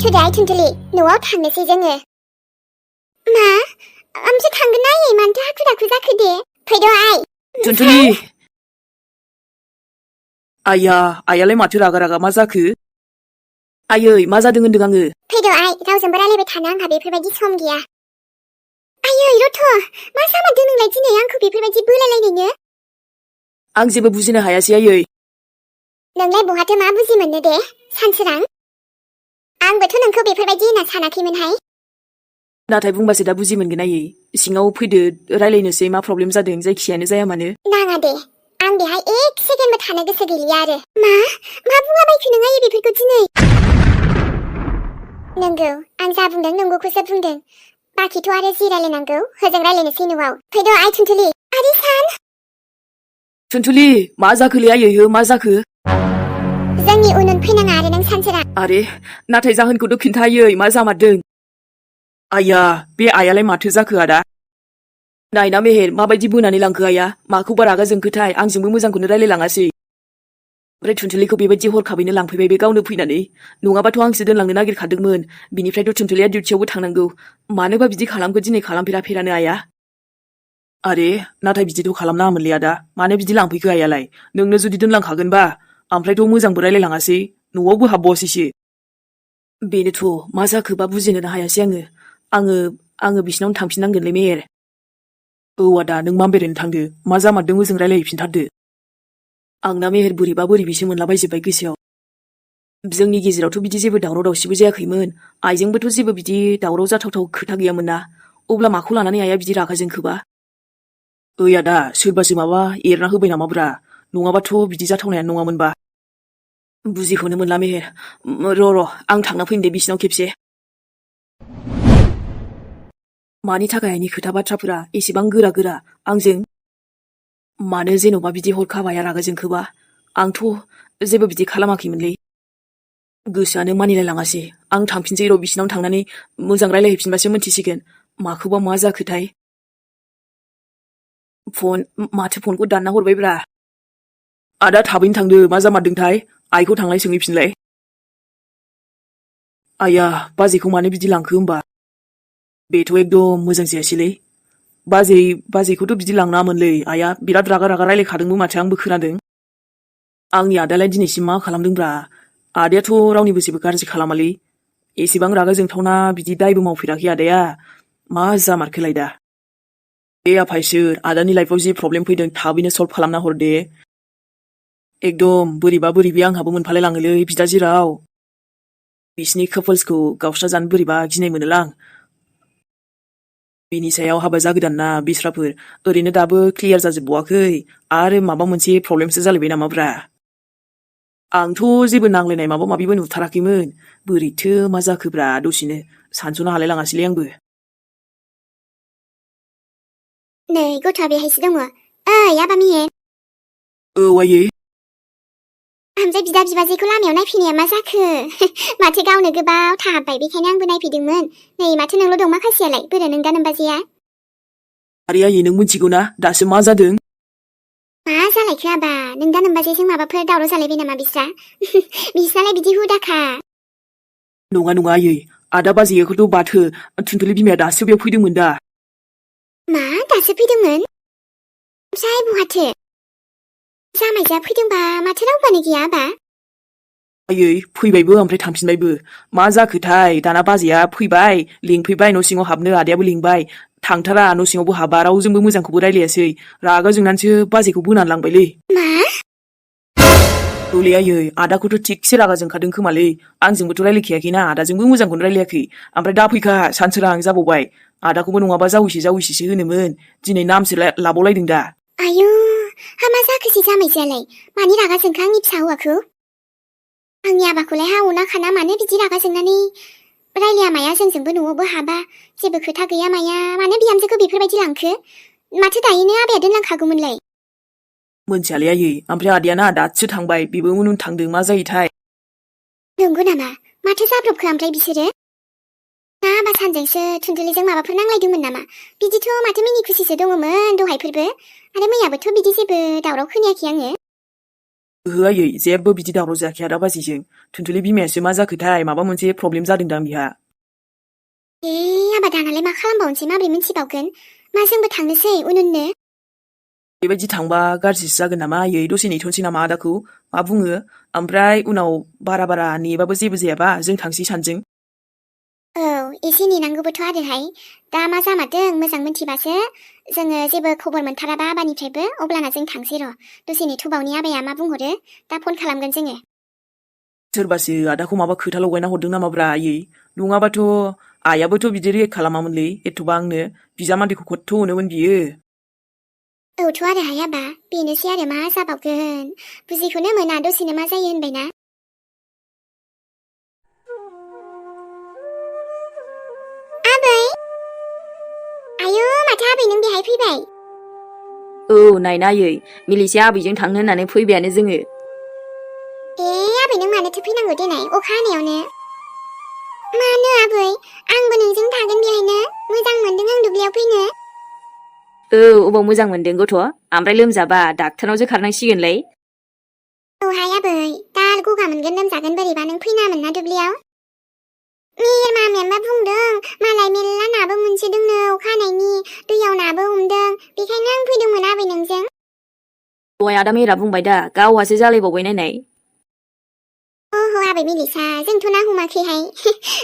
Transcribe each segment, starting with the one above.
Today Tuntuli, न'आव थांनोसै जोङो। मा? आमसो थांगोन ना आयै मानोथो हाखु दाखु जाखो दे? फैद' आइ। Tuntuli! आइयालाय माथो रागा रागा मा जाखो? आयै मा जादों होनदों आङो? फैद' आइ, रावजोंबो रायलायबाय थानो आंहा बेफोरबायदि सम गैया। आयै रथ', मा जामारदों नोंलाय दिनै आंखौ बेफोरबायदि बोलायलायनायनो? आं जेबो बुजिनो हायासै आयै। नोंलाय बहाथो मा बुजि मोननो दे, सानसोरां? आंबोथ' नोंखौ बेफोरबायदि होनना सानाखैमोनहाय। नाथाय बुंबासो दा बुजि मोनगोन आयै। सिङाव फैदो रायलायनोसै मा प्रब्लेम जादों जायखियानो जाया मानो। नाङा दे, आं बेहाय एक सेकेन्डबो थानो गोसो गैलिया आरो। मा बुंलाबायखो नों आयै बेफोरखौ दिनै? नंगौ, आं जा बुंदों नंगौखौसो बुंदों। बाखिथ' आरो जि रायलायनांगौ होजों रायलायनोसै न'आव। फैद' आइ तुन्तुलि। आदै सान। तुन्तुलि, मा जाखोलै आयै हो मा जाखो? जोंनि उन उन फैनाङा आरो नों सानसोरां। आरे, नाथाय जाहोनखौथ' खिन्था आयै मा जामारदों? आइया, बे आइयालाय माथो जाखो आदा? नायना मेहेर माबायदि बोनानै लांखो आइया? माखौबा रागा जोंखोथाय आंजोंबो मोजांखौनो रायलायलाङासै। ओमफ्राय तुन्तुलिखौ बेबायदि हरखाबैनो लांफैबाय बे गावनो फैनानै। नङाबाथ' आंसो दोनलांनो नागिरखादोंमोन। बिनिफ्रायथ' तुन्तुलिया डिउटियावबो थांनांगौ। मानोबा बिदि खालामखो दिनै खालामफेरानो आइया? आरे, नाथाय बिदिथ' खालामनाङामोनलै आदा। मानो बिदि लांफैखो आइयालाय? नोंनो जुदि दोनलांखागोनबा, ओमफ्रायथ' मोजांबो रायलायलाङासै। न'आवबो हाबबावासैसो। बेनोथ' मा जाखोबा बुजिनोनो हायासै आङो बिसिनावनो थांफिननांगोनलै मेहेर। औ आदा, नों मामबेरैनो थांदो। मा जामारदों ओजों रायलायहैफिनथारदो। आंना मेहेर बोरैबा बोरैबिसो मोनलाबायजोब्बाय गोसोआव। जोंनि गेजेरावथ' बिदि जेबो दावराव दावसिबो जायाखैमोन। आइजोंबोथ' जेबो बिदि दावराव जाथावथाव खोथा गैयामोन ना। अब्ला माखौ लानानै आइया बिदि रागा जोंखोबा? ओइ आदा, सोरबासो माबा एरना होबाय नामाब्रा? नङाबाथ' बिदि जाथावनायानो नङामोनबा। बुजिखौनो मोनला मेहेर। र' आं थांना फैनि दे बिसिनाव खेबसे। मानि थाखाय आइनि खोथा बाथ्राफोरा एसेबां गोरा गोरा आंजों? मानो जेन'बा बिदि हरखाब आइया रागा जोंखोबा? आंथ' जेबो बिदि खालामाखैमोनलै। गोसोआनो मानिलायलाङासै। आं थांफिनसै र' बिसिनाव थांनानै मोजां रायलायहैफिनबासो मोनथिसिगोन। माखौबा मा जाखोथाय? माथो फनखौ दानना हरबायब्रा। आदा थाबैनो थांदो, मा जामारदोंथाय? आइखौ थांलाय सोंहैफिनलाय। आइया, बाजैखौ मानो बिदि लांखो होमबा? बेथ' एकदम मोजां जायासैलै। बाजैखौथ' बिदि लांनाङामोनलै। आइया बिराद रागा रायलायखादोंबो माथो आंबो खोनादों। आंनि आदालाय दिनैसिम मा खालामदोंब्रा? आदायाथ' रावनिबो जेबो गाज्रि खालामालै। एसेबां रागा जोंथावना बिदि दायबो मावफेराखै आदाया। मा जामारखोलाय दा? दे आफा इसोर, आदानि लाइफआव जि प्रब्लेम फैदों थाबैनो सल्भ खालामना हर दे। एकदम बोरैबा बोरैबि आंहाबो मोनफालाय लाङोलै बिदा जेराव। बिसिनि कापोल्सखौ गावस्रा जानो बोरैबा गिनाय मोनोलां। बिनि सायाव हाबा जागोदान ना बिस्राफोर, ओरैनो दाबो क्लियार जाजोबबावाखै। आरो माबा मोनसे प्रब्लेमसो जालायबाय नामाब्रा? आंथ' जेबो नांलायनाय माबा माबिबो नुथाराखैमोन। बोरैथो मा जाखोब्रा दसेनो सानस'नो हालाय लाङासैलै आंबो। नै गथ'आ बेहायसो दङ। ओइ आबा मेहेर। औ आयै। ओमफ्राय बिदा बिबाजैखौ लामायाव नायफैनाया मा जाखो? माथो गावनो गोबाव थाहाबबाय, बेखायनो आंबो नायफैदोंमोन। नै माथो नोंल' दं माखासेयालाय, बोरो नोंदा नोम्बाजैया? आरे आयै, नों मिथिगौ ना दासो मा जादों? मा जालायखो आबा? नोंदा नोम्बाजैजों माबाफोर दावराव जालायबाय नामा बिस्रा? बिस्रालाय बिदि हुदाखा। नङा आयै, आदा बाजैखौथ' बाथो, तुन्तुलि बिमाया दासो बेयाव फैदोंमोन दा। मा दासो फैदोंमोन? ओमफ्राय बहाथो? जामाइजोआ फैदोंबा माथो रावबोआनो गैया आबा? आयै, फैबायबो ओमफ्राय थांफिनबायबो। मा जाखोथाय दाना बाजैया फैबाय, लिंफैबाय न' सिङाव हाबनो, आदायाबो लिंबाय। थांथारा, न' सिङावबो हाबा, रावजोंबो मोजांखौबो रायलायासै। रागा जोंनानैसो बाजैखौ बोनानै लांबायलै। मा? औलै आयै, आदाखौथ' थिगसे रागा जोंखादों खोमालै। आंजोंबोथ' रायलायखायाखैना, आदाजोंबो मोजांखौनो रायलायाखै। ओमफ्राय दा फैखा सानसोरां जाबावबाय। आदाखौबो नङाबा जावैसो होनोमोन। दिनै नामसो लाबावलायदों दा। आयु, हा मा जाखोसै जामाइजोआलाय? मानि रागा जोंखो आंनि फिसा हौवाखौ? आंनि आबाखौलाय हा अना खाना मानो बिदि रागा जोंनानै रायलाया माया जोंजोंबो न'आवबो हाबा, जेबो खोथा गैया माया, मानो बिहामजोखौ बेफोरबायदि लांखो? माथो दायोनो आबाया दोनलांखागौमोनलाय। मोनथियालै आयै, ओमफ्राय आदायाना दासो थांबाय, बेबो उन थांदों, मा जायोथाय? नंगौ नामा? माथो जाब्रबखो ओमफ्राय बिसोरो? ना आबा सानजोंसो तुन्तुलिजों माबाफोर नांलायदोंमोन नामा? बिदिथ' माथो मिनि खुसिसो दङमोन दहायफोरबो, आरो मैयाबोथ' बिदि जेबो दावराव खोनायाखै आङो। ओहो आयै जेबो बिदि दावराव जायाखै आदा बाजैजों थुनथुलि बिमायासो मा जाखोथाय माबा मोनसे प्रब्लेम जादोंदां बिहा आबा दानालाय मा खालामबावनोसै माबोरै मिथिबावगोन मा जोंबो थांनोसै उन बेबायदि थांबा गाज्रिसो जागोन नामा आयै दसे नेथ'नोसै नामा आदाखौ मा बुङो ओमफ्राय उनाव बारा नेबाबो जेबो जायाबा जों थांसै सानजों औ एसे नेनांगौबोथ' आरोहाय दा मा जामारदों मोजां मिथिबासो जोङो जेबो खबर मोनथाराबा आबानिफ्रायबो अब्लाना जों थांसै र' दसे नेथ'बावनि आबाया मा बुंहरो दा फन खालामगोन जोङो सोरबासो आदाखौ माबा खोथा लगायना हरदों नामाब्रा आयै नङाबाथ' आइयाबोथ' बिदि रियेक्ट खालामामोनलै एथ'बांनो बिजामादैखौ खथ्थ' अनोमोन बियो औथ' आरोहाय आबा बेनोसै आरो मा जाबावगोन बुजिखौनो मोना दसेनो मा जायो होनबायना आबै आयौ माथो आबै नों बेहाय फैबाय औ नायना आयै मिलिसे आबैजों थांनो होननानै फैबायानो जोङो आबै नों मानोथो फैनांगौ देनाय अखा हानायावनो मानो आबै आंबो नोंजों थागोन बेहायनो मोजां मोनदों आं दुब्लियाव फैनो औ अबाव मोजां मोनदों गथ' ओमफ्राय लोमजाबा डाक्टारनावसो खारनांसिगोनलै औहाय आबै दाल गगा मोनगोन लोमजागोन बोरैबा नों फैनामोन ना दुब्लियाव मिहिर मामियाबा बुंदों मालाय मेरला नाबो मोनसोदोंनो अखा हानायनि दैयाव नाबो हमदों बेखायनो आं फैदोंमोन आबै नोंजों दहाय आदा मेरा बुंबाय दा गावहासो जालायबावबाय नायनाय ओहो आबै मिलिसा जोंथ' ना हमाखैहाय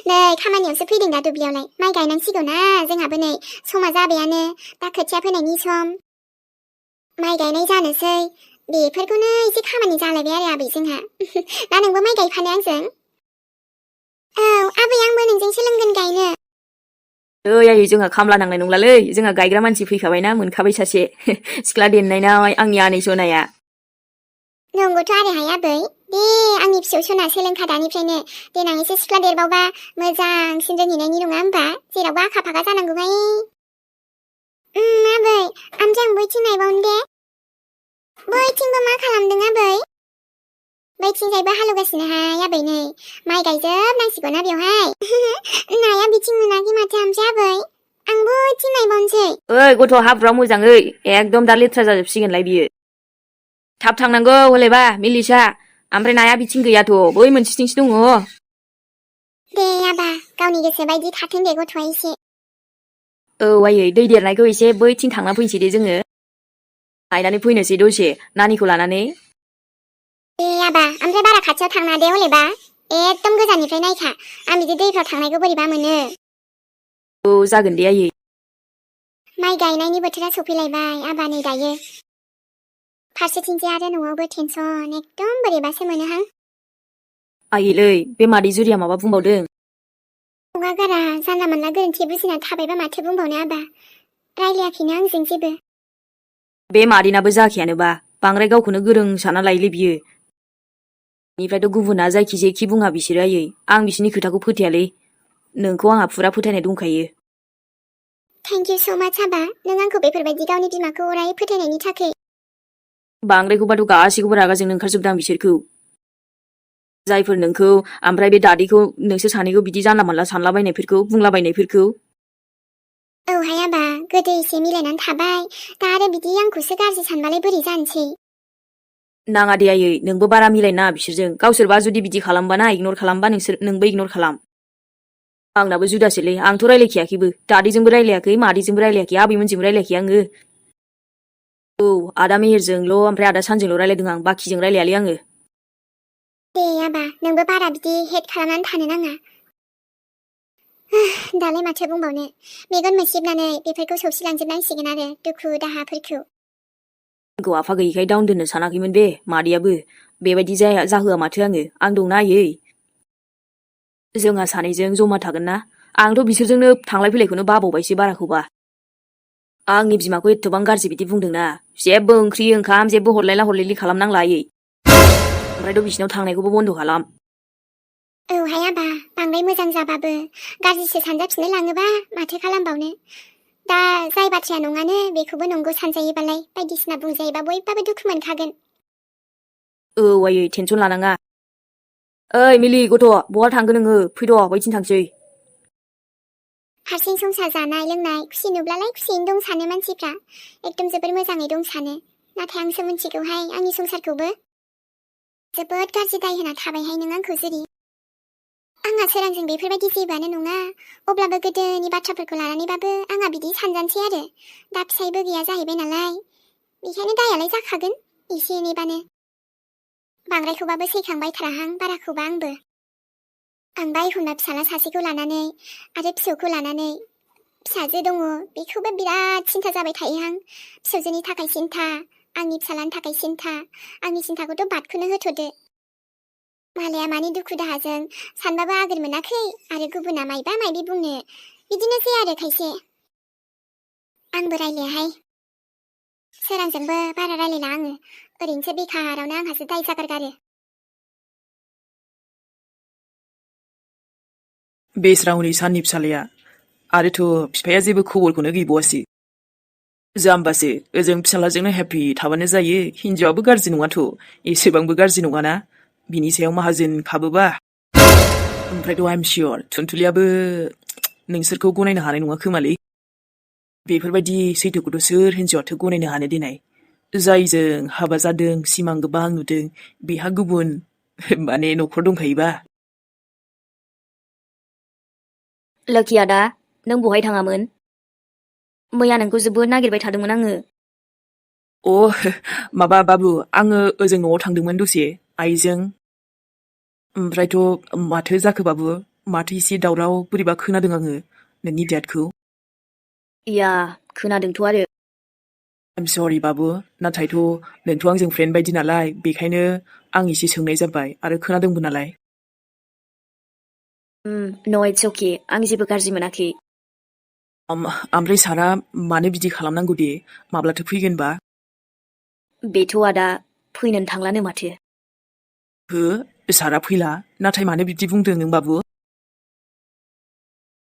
नै खामानियावसो फैदों दा दुब्लियावलाय माइ गायनांसिगौ ना जोंहाबो नै समा जाबायानो दा खोथिया फोनायनि सम माइ गायनाय जानोसै बेफोरखौनो एसे खामानि जालायबाय आरो आबै जोंहा दा नोंबो माइ गायफानो आंजों औ आबै आंबो नोंजों सोलोंगोन गायनो ओइ आयै जोंहा खामला नांनाय नंलालै जोंहा गायग्रा मानसि फैखाबायना मोनखाबाय सासे सिख्ला देरनायनाव आंनि आनै सनाया नंगौथ' आरोहाय आबै दे आंनि फिसौ सना सोलोंखा दानिफ्रायनो देनां एसे सिख्ला देरबावबा मोजांसिन रोंहैनायनि नङा होमबा जेरावबो आखा फाखा जानांगौहाय आबै ओमफ्राय आं बैथिं नायबावनो दे बैथिंबो मा खालामदों आबै बैथिंजायबो हालेवगासिनोहाय आबै नै माइ गायजोबनांसिगौना बेवहाय नाया बिथिं मोनाखै माथो ओमफ्राय आबै आं बैथिं नायबावनोसै ओइ गथ' हाब्रुआ मोजाङै एकदम दा लेथ्रा जाजोबसिगोनलाय बियो थाब थांनांगौ हलेबा मिलिसा ओमफ्राय नाया बिथिं गैयाथ' बै मोनसेथिंसो दङ दे आबा गावनि गोसो बायदि थाथों दे गथ'आ एसे औ आयै दै देरनायखौ एसे बैथिं थांना फैनोसै दे जोङो नायनानै फैनोसै दसे नानिखौ लानानै दे आबा ओमफ्राय बारा खाथियाव थांना दे हलेबा एकदम गोजाननिफ्राय नायखा आं बिदि दैफ्राव थांनायखौ बोरैबा मोनो औ जागोन दे आयै माइ गायनायनि बोथोरा सफैलायबाय आबा नै दायो फारसेथिंजाय आरो न'आवबो टेनसन एकदम बोरैबासो मोनोहां आयैलै बे मादै जुरिया माबा बुंबावदों नङा गारा जानला मोनला गोरोन्थि बुजिना थाबायबा माथो बुंबावनो आबा रायलायाखैनो आंजों जेबो बे मादैनाबो जाखायानोबा बांद्राय गावखौनो गोरों साना लायोलै बियो बेनिफ्रायथ' गुबुना जायखि जेखि बुङा बिसोरो आयै आं बिसोरनि खोथाखौ फोथायालै नोंखौ आंहा फुरा फोथायनाय दंखायो थेंक इउ स' माच आबा नों आंखौ बेफोरबायदि गावनि बिमाखौ अराय फोथायनायनि थाखाय बांद्रायखौबाथ' गासैखौबो रागाजोंनो ओंखारजोबदां बिसोरखौ जायफोर नोंखौ ओमफ्राय बे दादैखौ नोंसोर सानैखौ बिदि जानला मोनला सानलाबायनायफोरखौ बुंलाबायनायफोरखौ औहाय आबा गोदो एसे मिलायनानै थाबाय दा आरो बिदि आंखौसो गाज्रि सानबालाय बोरै जानोसै नाङा दे आयै नोंबो बारा मिलायनो नाङा बिसोरजों गावसोरबा जुदि बिदि खालामबाना इगनर खालामबा नोंबो इगनर खालाम आंनाबो जुदासोलै आंथ' रायलायखायाखैबो दादैजोंबो रायलायाखै मादैजोंबो रायलायाखै आबैमोनजोंबो रायलायाखै आङो औ आदा मेहेरजोंल' ओमफ्राय आदा सानजोंल' रायलायदों आं बाखिजों रायलायालै आङो दे आबा नोंबो बारा बिदि हेट खालामनानै थानो नाङा दालाय माथो बुंबावनो मेगन मोसेबनानै बेफोरखौ सौसिलांजोबनांसिगोन आरो दुखु दाहाफोरखौ आंखौ आफा गैयिखाय डाउन दोननो सानाखैमोन बे मादैयाबो बेबायदि जाहोआ माथो आं दंना आयै जोंहा सानैजों जमा थागोन ना आंथ' बिसोरजोंनो थांलाय फैलायखौनो बाबावबायसो बाराखौबा आंनि बिमाखौ एथ'बां गाज्रि बिदि बुंदोंना जेबो ओंख्रि ओंखाम जेबो हरलायला हरलायलि खालामनांला आयै ओमफ्रायथ' बिसिनाव थांनायखौबो बन्द' खालाम औहाय आबा बांद्राय मोजां जाबाबो गाज्रिसो सानजाफिननो लाङोबा माथो खालामबावनो दा जाय बाथ्राया नङानो बेखौबो नंगौ सानजायोबालाय बायदिसिना बुंजायोबा बयबाबो दुखु मोनखागोन औ आयै टेनसन लानाङा ओइ मिलि गथ' बहा थांगोन नोङो फैद' बैथिं थांसै हारसिं संसार जानाय लोंनाय खुसि नुब्लालाय खुसियैनो दं सानो मानसिफ्रा एकदम जोबोर मोजाङै दं सानो नाथाय आंसो मिथिगौहाय आंनि संसारखौबो जोबोद गाज्रि दाय होना थाबायहाय नों आंखौ जेरै आंहा सोरांजों बेफोरबायदि जेबोआनो नङा अब्लाबो गोदोनि बाथ्राफोरखौ लानानैबाबो आंहा बिदि सानजानोसै आरो दा फिसायबो गैया जाहैबाय नालाय बेखायनो दायालाय जाखागोन एसे एनैबानो बांद्रायखौबाबो सैखांबायथाराहां बाराखौबा आंबो आंबा एखनबा फिसाला सासेखौ लानानै आरो फिसौखौ लानानै फिसाजो दङ बेखौबो बिराद सिन्था जाबाय थायोहां फिसौजोनि थाखाय सिन्था आंनि फिसालानि थाखाय सिन्था आंनि सिन्थाखौथ' बादखौनो होथ'दो मालाया मानि दुखु दाहाजों सानबाबो आगोर मोनाखै आरो गुबुना मायबा मायबि बुंनो बिदिनोसै आरो खायसे आंबो रायलायाहाय सोरांजोंबो बारा रायलायला आङो ओरैनोसो बेखारावनो आंहासो दाय जागारगारो बे श्रावनि साननि फिसालाया आरोथ' बिफाया जेबो खबरखौनो गैबावासै जाम्बासो ओजों फिसालाजोंनो हेपि थाबानो जायो हिनजावाबो गाज्रि नङाथ' एसेबांबो गाज्रि नङाना बिनि सायाव माहाजोन खाबोबा ओमफ्रायथ' आइ एम सियर थुनथुलियाबो नोंसोरखौ गनायनो हानाय नङा खोमालै बेफोरबायदि सैथोखौथ' सोर हिनजावाथो गनायनो हानो देनाय जायजों हाबा जादों सिमां गोबां नुदों बेहा गुबुन माने न'खर दंखायोबा लोखि आदा नों बहाय थाङामोन मैया नोंखौ जोबोद नागिरबाय थादोंमोन आङो अ माबा बाबु आङो ओजों न'आव थांदोंमोन दसे आइजों ओमफ्रायथ' माथो जाखो बाबु माथो एसे दावराव बोरैबा खोनादों आङो नोंनि डेडखौ इया खोनादोंथ' आरो आइम सरि बाबु नाथायथ' नोंथ' आंजों फ्रेन्ड बायदि नालाय बेखायनो आं एसे सोंनाय जाबाय आरो खोनादोंबो नालाय नो इट्स अके आं जेबो गाज्रि मोनाखै ओमफ्राय सारा मानो बिदि खालामनांगौ दे माब्लाथो फैगोनबा बेथ' आदा फैनोनो थांलानो माथो हो सारा फैला नाथाय मानो बिदि बुंदों नों बाबु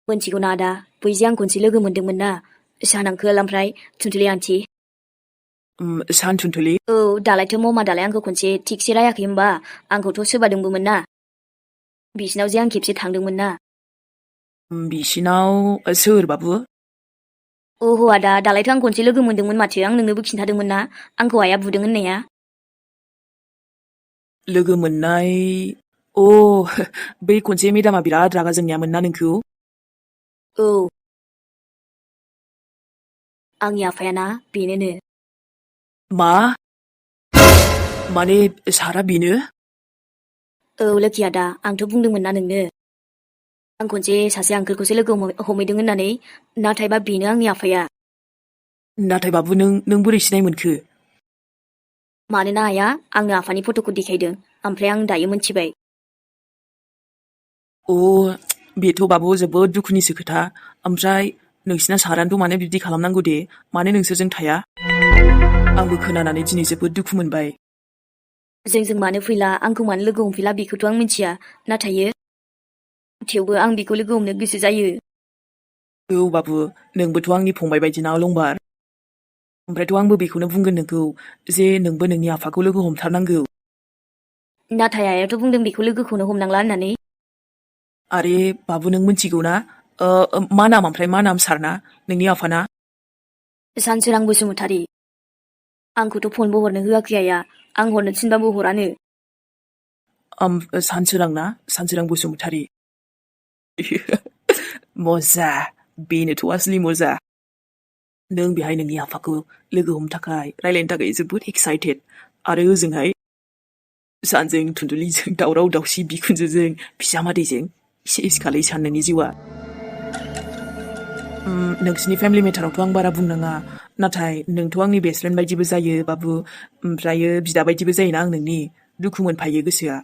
मोनथिगौ ना आदा बैजे आं खनसे लोगो मोनदोंमोन ना सान आंखोल ओमफ्राय थुनथुलि आन्टि सान थुनथुलि औ दालायथो ममा दालाय आंखौ खनसे थिगसे रायाखै होमबा आंखौथ' सोबादोंबोमोन ना बिसिनाव जे आं खेबसे थांदोंमोन ना बिसिनाव सोर बाबु ओहो आदा दालायथ' आं खनसे लोगो मोनदोंमोन माथो आं नोंनोबो खिन्थादोंमोन ना आंखौ आइया बुदों होननाया लोगो मोननाय अ बै खनसे मेदामा बिराद रागा जोंनायामोन ना नोंखौ औ आंनि आफायाना बेनोनो मा माने सारा बेनो औ लोखि आदा आंथ' बुंदोंमोन ना नोंनो आं खनसे सासे आंकोलखौसो लोगो हमहैदों होननानै नाथायबा बेनो आंनि आफाया नाथाय बाबु नों बोरै सिनाय मोनखो मानोना आइया आंनो आफानि फट'खौ देखायदों ओमफ्राय आं दायो मोनथिबाय अ बेथ' बाबु जोबोद दुखुनिसो खोथा ओमफ्राय नोंसिना सारानोथ' मानो बिब्दि खालामनांगौ दे मानो नोंसोरजों थाया आंबो खोनानानै दिनै जोबोद दुखु मोनबाय जोंजों मानो फैला आंखौ मानो लोगो हमफैला बेखौथ' आं मिथिया नाथाय थेवबो आं बेखौ लोगो हमनो गोसो जायो औ बाबु नोंबोथ' आंनि फंबाय बायदिना अलंबार ओमफ्रायथ' आंबो बेखौनो बुंगोन नोंखौ जे नोंबो नोंनि आफाखौ लोगो हमथारनांगौ नाथाय आइयाथ' बुंदों बेखौ लोगोखौनो हमनांला होननानै आरे बाबु नों मिथिगौ ना मा नाम ओमफ्राय मा नाम सारना नोंनि आफाना सानसोरां बसुमतारी आंखौथ' फनबो हरनो होआखै आइया आं हरनो थिनबाबो हरानो सानसोरां बसुमतारी मजा बेनोथ' असलि मजा नों बेहाय नोंनि आफाखौ लोगो हमनो थाखाय रायलायनो थाखाय जोबोद एक्साइटेड आरो ओजोंहाय सानजों थुनथुलिजों दावराव दावसि बिखुनजोजों फिजामादैजों सेस खालै सान नोंनि जिउआ नोंसिनि फेमिलि मेटारावथ' आं बारा बुंनाङा नाथाय नोंथ' आंनि बेस्ट फ्रेन्ड बायदिबो जायो बाबु ओमफ्रायो बिदा बायदिबो जायोना आं नोंनि दुखु मोनफायो गोसोआ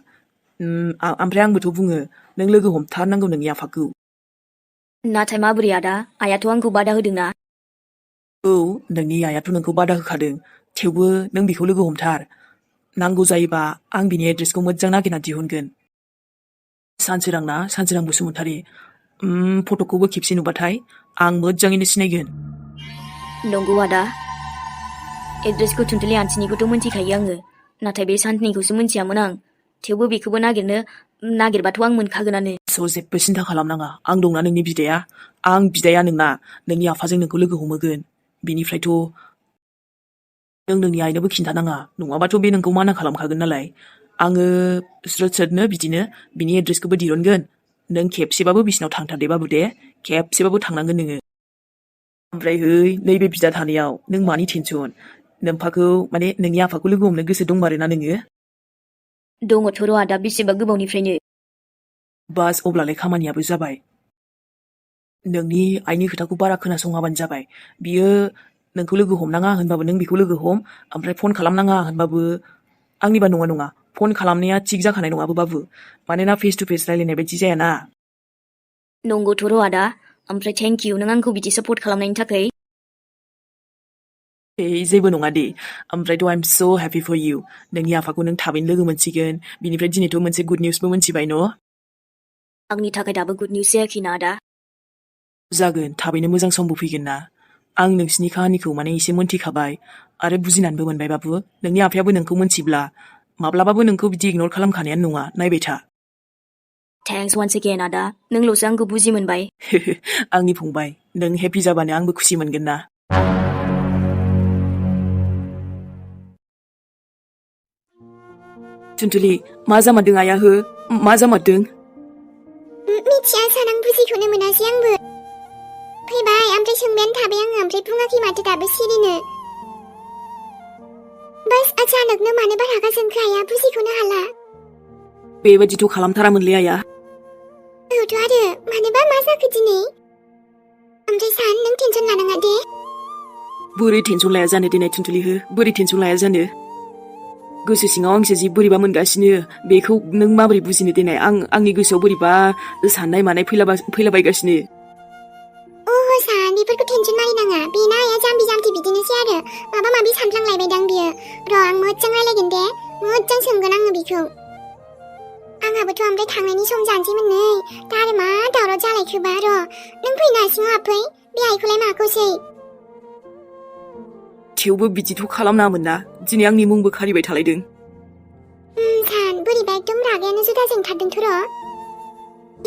ओमफ्राय आंबोथ' बुङो नों लोगो हमथारनांगौ नोंनि आफाखौ नाथाय माबोरै आदा आइयाथ' आंखौ बादा होदोंना औ नोंनि आइयाथ' नोंखौ बादा होखादों थेवबो नों बेखौ लोगो हमथार नांगौ जायोबा आं बिनि एड्रेसखौ मोजां नागिरना दिहुनगोन सानसोरां बसुमतारी फट'खौबो खेबसे नुबाथाय आं मोजाङैनो सिनायगोन नंगौ आदा एड्रेसखौ थुनथुलि आन्टिनिखौथ' मोनथिखायो आङो नाथाय बे सान्थिनिखौसो मोनथियामोन आं थेवबो बेखौबो नागिरबाथ' आं मोनखागोनानो स' जेबो सिन्था खालामनाङा आं दंना नोंनि बिदाया नोंना नोंनि आफाजों नोंखौ लोगो हमहोगोन बिनिफ्रायथ' नों नोंनि आइनोबो खिन्थानाङा नङाबाथ' बे नोंखौ माना खालामखागोन नालाय आङो स्रोद-स्रोदनो बिदिनो बिनि एड्रेसखौबो दिरुनगोन। नों खेबसेबाबो बिसिनाव थांथारदोबाबो दे, खेबसेबाबो थांनांगोन नोङो। ओमफ्राय नैबे बिदा थानायाव नों मानि टेनसन? नोम्फाखौ माने नोंनि आफाखौ लोगो हमनो गोसो दंमारोना नोङो? दङथ' र' आदा बेसेबा गोबावनिफ्रायनो। बास अब्लालाय खामानियाबो जाबाय। नोंनि आइनि खोथाखौ बारा खोनासङाबानो जाबाय। बियो नोंखौ लोगो हमनाङा होनबाबो नों बिखौ लोगो हम, ओमफ्राय फन खालामनाङा होनबाबो आंनिबा नङा। फन खालामनाया थिग जाखानाय नङाबो बाबु। मानोना फेस टु फेस रायलायनाय बायदि जायाना। नंगौथ' र' आदा। ओमफ्राय थेंक इउ नों आंखौ बिदि सापर्ट खालामनायनि थाखाय। जेबो नङा दे। ओमफ्रायथ' आइ एम स' हेपि फर इउ। नोंनि आफाखौ नों थाबैनो लोगो मोनसिगोन। बिनिफ्राय दिनैथ' मोनसे गुड निउसबो मोनथिबाय न'? आंनि थाखाय दाबो गुड निउस जायाखैना आदा। जागोन, थाबैनो मोजां समबो फैगोन ना। आं नोंसिनि काहानिखौ माने एसे मोनथिखाबाय आरो बुजिनानैबो मोनबाय बाबु। नोंनि आफायाबो नोंखौ मोनथिब्ला माब्लाबाबो नोंखौ बिदि इगनर खालामखानायानो नङा, नायबाय था। थेंक्स वान्स एगेन आदा। नोंल'सो आंखौ बुजि मोनबाय। आंनि फंबाय, नों हेपि जाबानो आंबो खुसि मोनगोन ना। टुनटुलि, मा जामारदों आइया मा जामारदों? मिथिया सान, आं बुजिखौनो मोनासै आंबो। फैबाय ओमफ्राय सोंबायानो थाबाय आङो, ओमफ्राय बुङाखै माथो दाबो सिरिनो। बास अचानकनो मानोबा रागा जोंखो आइया, बुजिखौनो हाला। बेबायदिथ' खालामथारामोनलै आइया। औथ' आरो मानोबा मा जाखो दिनै? ओमफ्राय सान, नों टेनसन लानाङा दे। बोरै टेनसन लाया जानो देनाय टुनटुलि, बोरै टेनसन लाया जानो? गोसो सिङाव आंसो जि बोरैबा मोनगासिनो, बेखौ नों माबोरै बुजिनो देनाय? आंनि गोसोआव बोरैबा साननाय मानाय फैलाबायगासिनो। अह सान, बेफोरखौ टेनसन मारिनाङा। बेना आइया जाम्बि जाम्बि बिदिनोसै आरो। माबा माबि सानफ्लांलायबायदां बियो। र' आं मोजां रायलायगोन दे, मोजां सोंगोन आङो बिखौ। आंहाबोथ' ओमफ्राय थांनायनि सम जानोसैमोन नै। दा आरो मा दावराव जालायखोबा? र' नों फैना सिङाव हाबफै। बे आइखौलाय माखौसै? थेवबो बिदिथ' खालामनाङामोन ना। दिनै आंनि मुंबो खारिबाय थालायदों। सान, बोरैबा एकदम रागायानो जुदा जोंथारदोंथ' र'।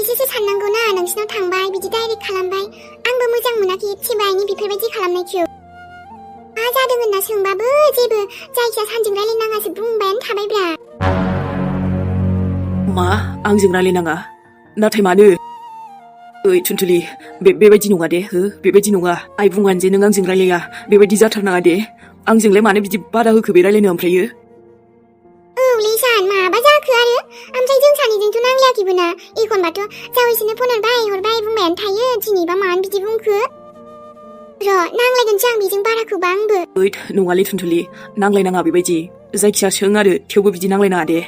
एसेसो साननांगौ ना, नोंसिनाव थांबाय बिदि डाइरेक्ट खालामबाय। आंबो मोजां मोनाखै एसेबो आइनि बेफोरबायदि खालामनायखौ। मा जादों होनना सोंबाबो जेबो, जायखिया सानजों रायलायनाङासो बुंबायानो थाबायब्रा। मा? आंजों रायलायनाङा? नाथाय मानो? ओइ टुनटुलि, बेबायदि नङा दे, बेबायदि नङा। आइ बुङानो जे नों आंजों रायलाया, बेबायदि जाथारनाङा दे। आंजोंलाय मानो बिदि बादा होखो बे रायलायनो ओमफ्रायो? औलै सान, माबा जाखो आरो? ओमफ्राय जों सानैजोंथ' नांलायाखैबो ना। एखनबाथ' जावैसोनो फन हरबाय बुंबायानो थायो। दिनैबा मानो बिदि बुंखो? र' नांलायगोनसो आं बेजों बाराखौबा आंबो। ओइ नङालै टुनटुलि, नांलायनाङा बेबायदि। जायखिया सों आरो, थेवबो बिदि नांलायनाङा दे।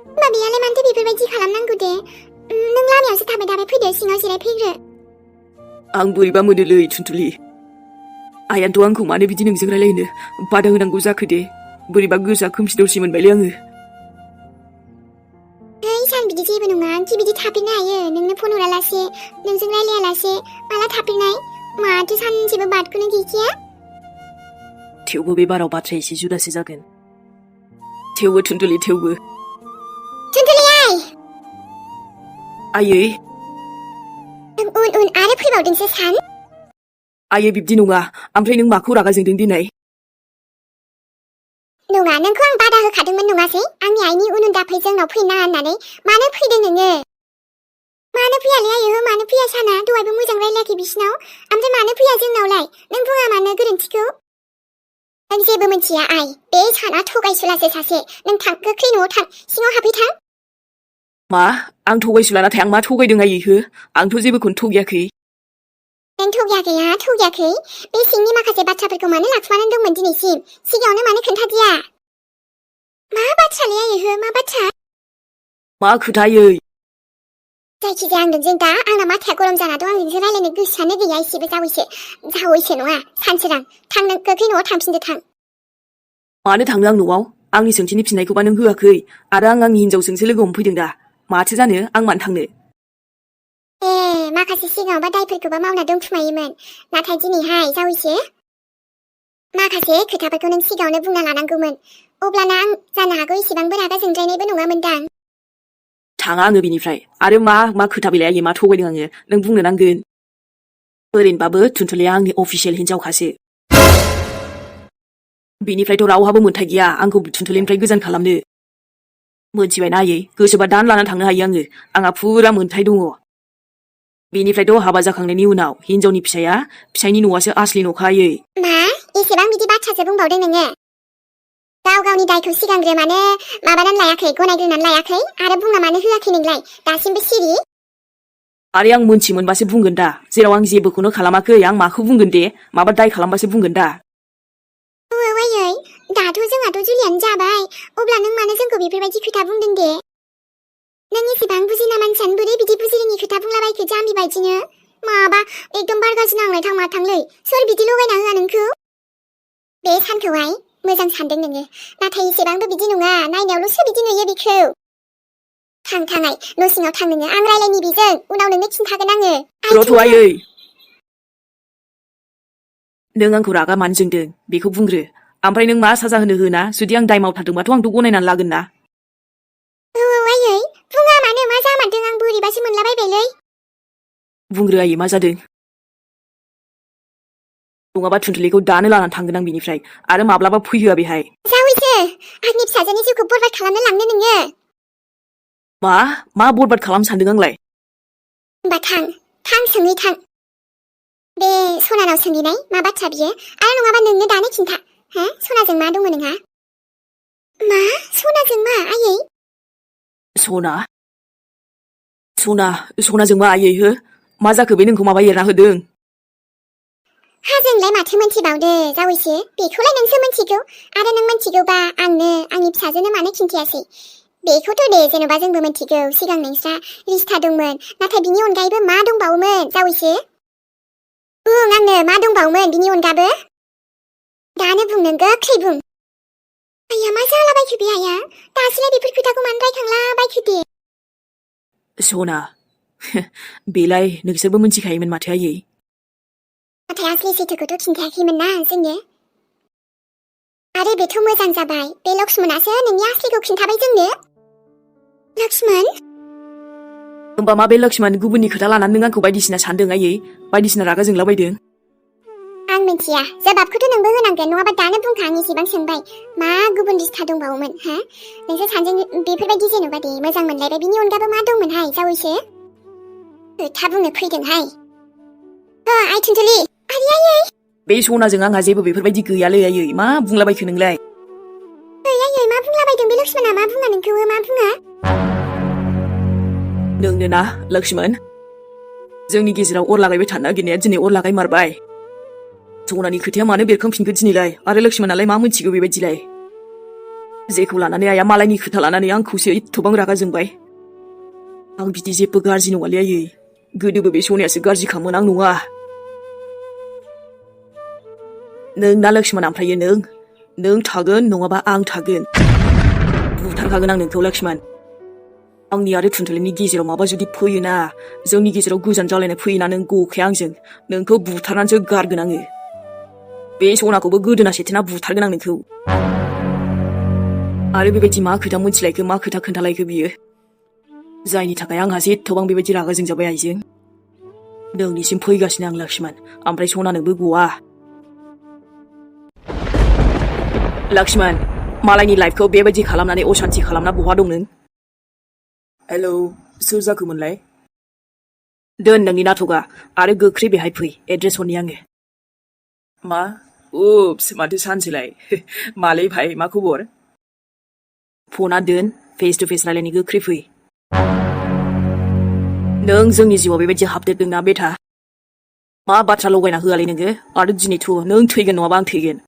होमबा बेयालाय मानोथो बेफोरबायदि खालामनांगौ दे? नों लामायावसो थाबाय फैदो, सिङाव जिरायफैग्रो। आं बोरैबा मोनोलै टुनटुलि। आइयाथ' आंखौ मानो बिदि नोंजों रायलायनो बादा होनांगौ जाखो दे? बोरैबा गोसोआ खोमसि दरसि मोनबायलै आङो। सान, बिदि जेबो नङा। आंखि बिदि थाफिननो हायो? नोंनो फन हरालासे, नोंजों रायलायालासे माला थाफिननाय? माथो सानसेबो बादखौनो गैखाया? थेवबो बे बाराव बाथ्राया एसे जुदासो जागोन। थेवबो टुनटुलि, थेवबो। टुनटुलि आइ! आयै! उन आरो फैबावदोंसो सान। आयै बिब्दि नङा। ओमफ्राय नों माखौ रागा जोंदों दिनै? नङा, नोंखौ आं बादा होखादोंमोन नङासै? आंनि आइनि उन दाफै, जोंनाव फैनो नाङा होननानै। मानो फैदों नोङो? मानो फैयालै आयो? मानो फैया साना? दहायबो मोजां रायलायाखै बिसिनाव। ओमफ्राय मानो फैया जोंनावलाय? नों बुङा मानो गोरोन्थिखौ? नों जेबो मिथिया आइ। बे साना थगायसुलासो सासे। नों थां, गोख्रै न'आव थां, सिङाव हाबफैथां। मा? आं थगायसुला? नाथाय आं मा थगायदों आयै? आंथ' जेबोखौनो थगायाखै। नों थगायाखै? बे सिंनि माखासे बाथ्राफोरखौ मानो लाखुमानानै दंमोन दिनैसिम? सिगाङावनो मानो खोन्थादिया? मा बाथ्रालै आयो? मा बाथ्रा? मा खोथायै? जायखिजाया आं नोंजों दा, आंना माथाया गरम जाना दं। आं नोंजों रायलायनो गोसोआनो गैया एसेबो। जावैसो नङा, सानसोरां। थां, नों गोख्रै न'आव थांफिनदो थां। मानो थांनो आं न'आव? आंनि सोंथिनि फिननायखौबा नों होआखै। आरो आं आंनि हिनजावजोंसो लोगो हमफैदों दा। माथो जानो? आं मानो थांनो? माखासे सिगाङावबा दायफोरखौबा मावना दंखुमायोमोन। नाथाय दिनैहाय जावैसो, माखासे खोथाफोरखौ नों सिगाङावनो बुंना लानांगौमोन। अब्लाना आं जानो हागौ इसेबांबो रागा जोंद्रायनायबो नङामोनदां। थाङा आङो बिनिफ्राय। आरो मा खोथा बेलाय आयै? मा थगायदों आङो? नों बुंनो नांगोन। ओरैनोबाबो टुनटुलिया आंनि अफिसियेल हिनजावखासो। बेनिफ्रायथ' रावहाबो मोन्थाय गैया आंखौ टुनटुलिनिफ्राय गोजान खालामनो। मोनथिबायना आयै गोसोबा दान लाना थांनो हायो आङो आंहा फुरा मोन्थाय दङ बेनिफ्रायथ' हाबा जाखांनायनि उनाव हिनजावनि फिसायनि न'आसो आसलि न'खा आयै मा एसेबां बिदि बाथ्रासो बुंबावदों नोङो गाव गावनि दायखौ सिगांग्रो मानो माबानानै लायाखै गनायग्रोनानै लायाखै आरो बुंना मानो होआखै नोंलाय दासिमबो सिरि आरो आं मोनथि मोनबासो बुंगोन दा जेराव आं जेबोखौनो खालामाखै आं माखौ बुंगोन दे माबा दाय खालामबासो बुंगोन दा आयै दाथ' जोंहाथ' जुलियानो जाबाय अब्ला नों मानो जोंखौ बेफोरबायदि खोथा बुंदों दे नों एसेबां बुजिना मानसियानो बोरै बिदि बुजिरोङि खोथा बुंलाबायखो जाम्बि बायदिनो माबा एकदम बार गाज्रि नांलाय थांमारथांलै सोर बिदि लगायना होआ नोंखौ बे सानखौहाय मोजां सानदों नोङो नाथाय एसेबांबो बिदि नङा नायनायावल'सो बिदि नुयो बेखौ थांनाय न' सिङाव थां नोङो आं रायलायनि बेजों उनाव नोंनो खिन्थागोन आङो रथ' आयै नों आंखौ रागा मानो जोंदों बेखौ बुंग्रो ओमफ्राय नों मा साजा होना जुदि आं दाय मावथारदोंबाथ' आंथ' गनायनानै लागोन ना आयै बुङा मानो मा जामारदों आं बोरैबासो मोनलाबायबायलै बुंग्रो आयै मा जादों नङाबा थुनथुलिखौ दानो लानानै थांगोन आं बेनिफ्राय आरो माब्लाबा फैहोआ बेहाय जावैसो आंनि फिसाजोनि जिउखौ बरबाद खालामनो लांनो नोङो मा बरबाद खालामनो सानदों आंलाय होमबा थां सोङै थां बे सनानाव सोंहैनाय मा बाथ्रा बियो आरो नङाबा नोंनो दानो खिन्था हा सनाजों मा दंमोन नोंहा मा सनाजों मा आयै सनाजों मा आयै हो मा जाखो बे नोंखौ माबा एरना होदों हाजोंलाय माथो मोनथिबावदो जावैसो बेखौलाय नोंसो मोनथिगौ आरो नों मोनथिगौबा आंनो आंनि फिसाजोनो मानो खिन्थियासै बेखौथ' दे जेन'बा जोंबो मोनथिगौ सिगां नोंस्रा रिस्ता दंमोन नाथाय बिनि अनगायैबो मा दंबावोमोन जावैसो बुं आंनो मा दंबावोमोन बिनि अनगाबो दानो बुं नों गोख्रै बुं आया मा जालाबायखो बे आया दासिलाय बेफोर खोथाखौ मानो रायखांलाबायखो दे सना बेलाय नोंसोरबो मोनथिखायोमोन माथो आयै नाथाय आसलि सैथोखौथ' खिन्थायाखैमोन ना जोंनो आरो बेथ' मोजां जाबाय बे लक्ष्मणासो नोंनि आसलिखौ खिन्थाबाय जोंनो लक्ष्मण होमबा मा बे लक्ष्मण गुबुननि खोथा लानानै नों आंखौ बायदिसिना सानदों आयै बायदिसिना रागा जोंलाबायदों आं मिथिया जबाबखौथ' नोंबो होनांगोन नङाबा दानो बुंखा आं एसेबां सोंबाय मा गुबुन रिस्ता दंबावोमोन हा नोंसोर सानैजों बेफोरबायदि जेन'बा दे मोजां मोनलायबाय बिनि अनगाबो मा दंमोनहाय जावैसो खोथा बुंनो फैदोंहाय आइ थुनथुलि आयै बे सनाजों आंहा जेबो बेफोरबायदि गैयालै आयै मा बुंलाबायखो नोंलाय आयै मा बुंलाबायदों बे लक्ष्मणा मा बुङा नोंखौ मा बुङा नोंनो ना लक्ष्मण जोंनि गेजेराव अर लागायबाय थानो नागिरनाया दिनै अर लागायमारबाय सनानि खोथाया मानो बेरखांफिनखो दिनैलाय आरो लक्ष्मणालाय मा मोनथिगौ बेबायदिलाय जेखौ लानानै आइया मालायनि खोथा लानानै आंखौसो एथबां रागा जोंबाय आं बिदि जेबो गाज्रि नङालै आयै गोदोबो बे सनायासो गाज्रिखामोन आं नङा नों ना लक्ष्मण ओमफ्रायो नों थागोन नङाबा आं थागोन बुथारखागोन आं नोंखौ लक्ष्मण आंनि आरो थुनथुलिनि गेजेराव माबा जुदि फैयोना जोंनि गेजेराव गोजान जालायनाय फैयोना नों गखाया आंजों नोंखौ बुथारनानैसो गारगोन आङो बे सनाखौबो गोदोना सेथेना बुथारगोन आं नोंखौ आरो बेबायदि मा खोथा मोनथिलायखो मा खोथा खोन्थालायखो बियो जायनि थाखाय आंहासो एथबां बेबायदि रागा जोंजाबाय आइजों नोंनिसिम फैगासिनो आं लक्ष्मण ओमफ्राय सनानोबो गवा लक्ष्मण मालायनि लाइफखौ बेबायदि खालामनानै अशान्ति खालामना बहा दं नों हेलौ सोर जाखोमोनलाय दोन नोंनि नाटका आरो गोख्रै बेहाय फै एड्रेस हरनि आङो मा उप्स माथो सानसैलाय मालै भाइ मा खबर फना दोन फेस टु फेस रायलायनि गोख्रै फै नों जोंनि जिउआव बेबायदि हाबदेरदोंना बेथा मा बाथ्रा लगायना होआलै नोङो आरो दिनैथ' नों थैगोन नङाबा आं थैगोन